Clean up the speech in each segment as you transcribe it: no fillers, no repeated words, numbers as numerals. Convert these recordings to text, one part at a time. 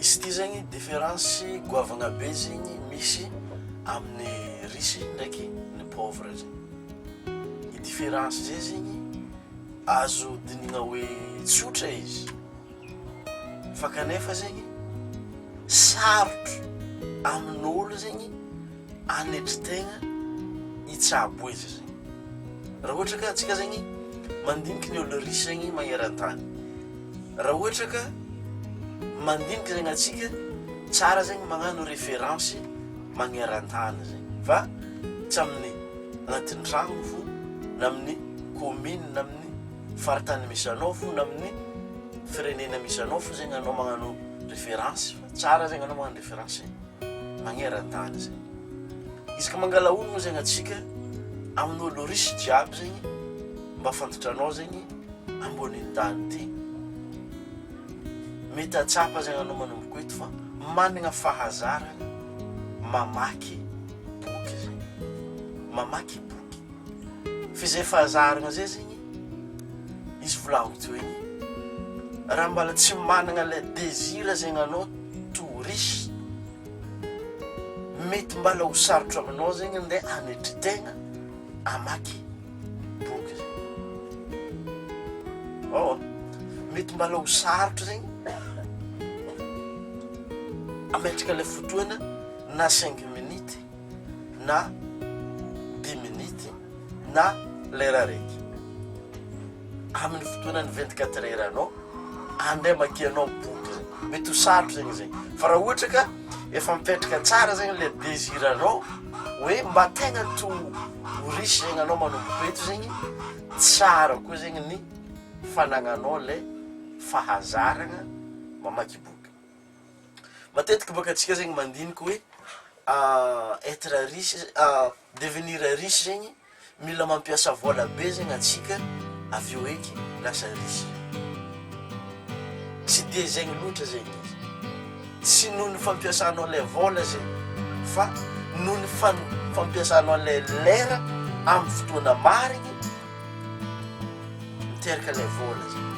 Izy ity zegny différence goavagna be zegny misy amin'ny riche ndraiky ny pauvre zegny. I différence zay zegny azo dinihina hoe tsotra izy fa kanefa zegny sarotro amin'olo zegny hanetry tegna hitsabo izy zegny. Raha ohatra ka antsika zegny mandiniky ny olo riche zegny magneran-tany, raha ohatra ka mandiniky zegny antsika, tsara zegny magnano référence magneran-tany zegny fa tsy amin'ny agnatin'ny tragno fo na amin'ny commune na amin'ny faritany misy anao fo na amin'ny firenena misy anao fo zegny anao magnano référence fa tsara zegny anao magnano référence magneran-tany zegny. Isaka mangala ologno zegny atsika amin'olo riche jiaby zegny mba fantatranao zegny ambonin'ny tany ty mety hahatsapa zegny anao manomboko eto fa managna fahazarana mamaky boky zegny, mamaky boky f'izay fahazarana zay zegny izy volagniko teo igny raha mbala tsy managna le désir zegny anao to riche Mety mbala ho sarotra aminao zegny ndeha hanetry tegna hamaky boky zegny. Ao mety mbala ho sarotra zegny hametraka le fotoana na cinq minutes na dix minutes na lera araiky. Amin'ny fotoanan'ny 24 heures anao andeha amakianao boky zegny, mety ho sarotro zegny zegny, fa raha ohatra ka efa mipetraka tsara zegny le désir anao hoe mba tegna to ho riche zegny anao manomboka eto zegny, tsara koa zegny ny fanagnanao le fahazaragna mamaky boky. Matetiky bôka antsika zegny mandiniky hoe être riche, devenir riche zegny mila mampiasa vôla be zegny antsika avy eo eky lasa riche, tsy de zegny loatra zegny izy, tsy noho ny fampiasanao le vôla zegny fa noho ny fan- fampiasanao le lera amy fotoana marigny miteraka le vôla zegny,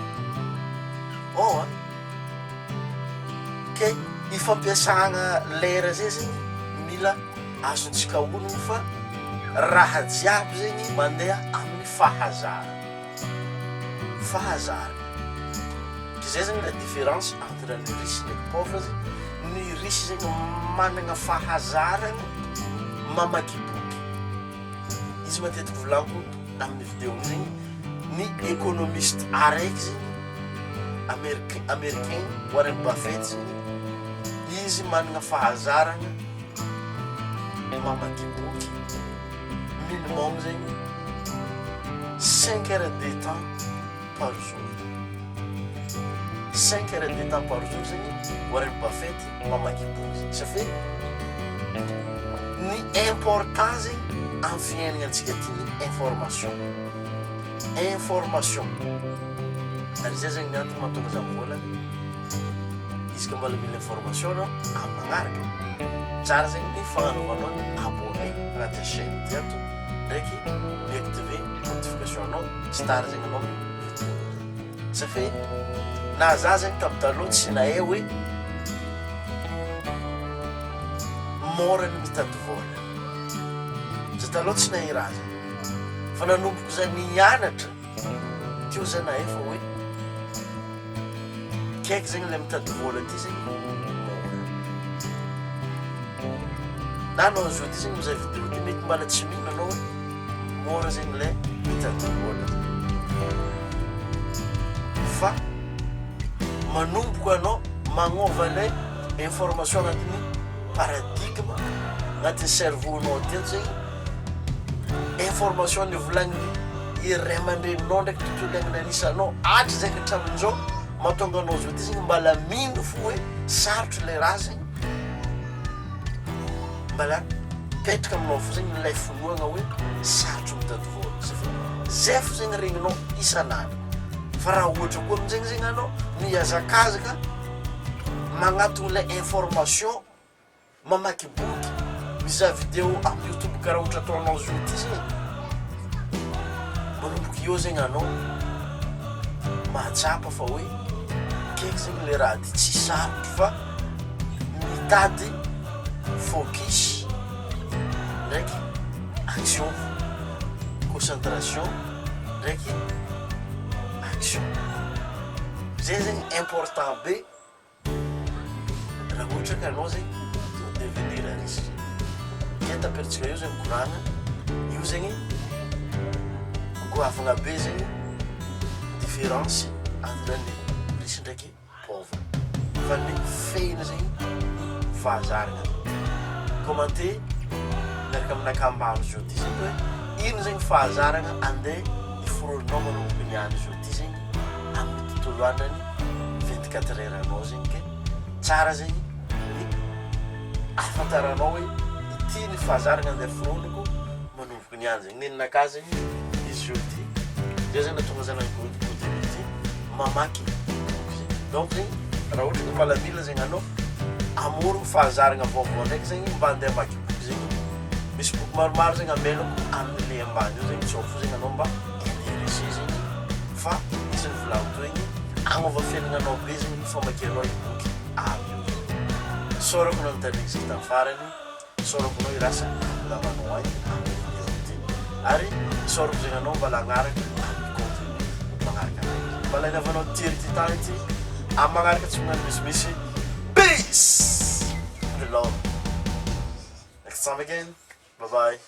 ôa ke i fampiasagna lera zay zegny mila azontsika onony fa raha jiaby zegny mandeha amin'ny fahazarana, fahazarana, de zay zegny la différence entre ny riche ndraiky pauvre zegny, ny riche zegny managna fahazarana mamaky boky, izy matetiky volagniko amin'ny video zegny, ny économiste araiky zegny amerik- americain Warren Buffett zegny, izy managna fahazarana mamaky boky minimum zegny cinq heures de temps par jour, cinq heures de temps par jour zegny Warren Buffett mamaky boky, ça fait ny important zegny amy fiaignanantsika ty ny information, information ary zay zegny ny antony mahatonga za mivôlagna. Izy ka mbola mila information anao amin'ny magnaraka, tsara zegny ny fagnanaovanao ny abonné agnatin'ny chaîne ty ato ndraiky mi-activer notification anao tsy tara zegny anao amin'ny vidéo. Ça fait na za zegny tamin'ny taloha tsy nahay hoe mora ny mitady vôla, za taloha tsy nahay raha zegny fa nanomboko za nianatra teo za nahay fa hoe Kaiky zegny le mitady vôla ty zegny mora. Na anao zao ty zegny mizaha video ty mety mbala tsy mino anao hoe mora zegny le mitady vôla. Fa manomboka anao magnova le information agnatin'ny paradigme agnatin'ny cerveau-nao ty ato zegny information nivolagniny i ray aman-dreninao ndraiky tontolo iainana anisanao hatrizay ka hatramin'izao mahatonga anao zao ty zegny mbala mino fo hoe sarotro le raha zegny mbala mipetraka aminao fo zegny lay finoagna hoe sarotro mitady vôla satria zay fo zegny regninao isan'andro fa raha ohatra koa aminjegny zegny anao mihazakazaka magnatogno lay information Mamaky boky, mizaha video amin'ny youtube karaha ohatra ataonao zao ty zegny, manomboka eo zegny anao mahatsapa fa hoe kaiky zegny le raha ty tsy sarotro fa. Mitady focus ndraiky action, concentration ndraiky action. Zay zegny important be raha ohatra ka anao zegny te devenir riche. Ke taperitsika io zegny koragna io zegny goavagna be zegny différence entre ny riche ndraiky pauvre. Fa ny fehiny zegny fahazarana. Commenter miaraka aminakahy ambany zao ty zegny hoe ino zegny fahazarana andeha iforoninao manomboka niany zao ty zegny amin'ny tontolo andrany 24 heures anao zegny, ke tsara zegny ny ahafantaranao hoe ity ny fahazarana andeha foroniko manomboka niany zegny. Ninonakahy zegny izy zao ty zay zegny nahatonga za nagnano contenu ty, mamaky boky zegny. Donc zegny raha ohatra ka mbala mila zegny anao amorogno fahazarana vaovao ndraiky zegny mba andeha hamaky boky zegny, misy boky maromaro zegny amelako amin'ny le ambany io zegny, tsao fo zegny anao mba intéressé zegny. Fa izy ny volagniko teo igny, agnova fiaignananao be zegny ny famakianao i boky aby io zegny. Isaorako anao nitandregny izy tamin'ny farany, isaorako anao irasa amin'ny namanao agny amin'ny vidéo ty, ary isaorako zegny anao mbala agnaraka amin'ny contenu magnaraka anay. Mbala inavanao tiry ty tany ty amin'ny magnaraka, tsy magnano misimisy. Peace and love, next time again, bye bye.